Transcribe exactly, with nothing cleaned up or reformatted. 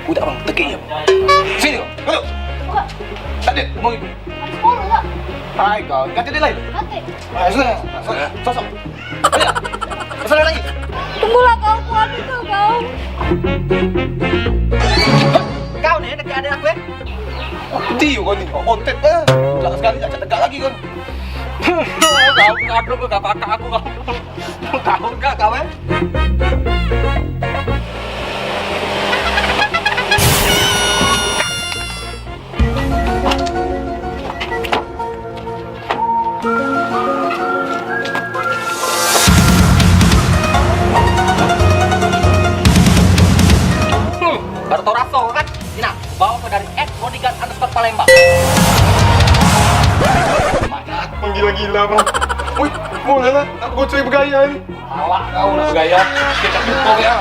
Budak bang, tekik ya. Sini kau, masuk. Buka. Tak ada, mau gitu. Ada sepuluh tak? Hai kau, kata dia lain. Kata. Ah, sudah, sudah, sosok. Ayo, kesana lagi. Tunggulah kau, kuat itu kau. Kau ni, dekat ada aku ya? Tiu kau ni, kau konten eh. Belakang sekali, tak tegak lagi kau. Kau, kau, kau, kau, kakak aku kau. Tahu gak kau eh? Hmm, baru tau raso kan? Ni nah, bawa ke dari at bodyguard underscore Palembang. Mana? Menggila-gila bang. Wih, boleh lah. Aku cari bergaya ni. Awak kau nak bergaya. Kita jumpa ya.